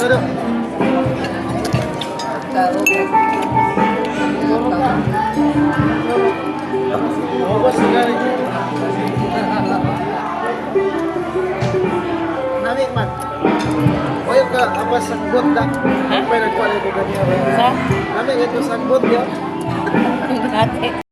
Pero, ubos na rin. Nami man. Oy ka apas sagbot da. Ha? Pero nagkuha ko ganiya. Sa? Nami ito sagbot ya. Dati.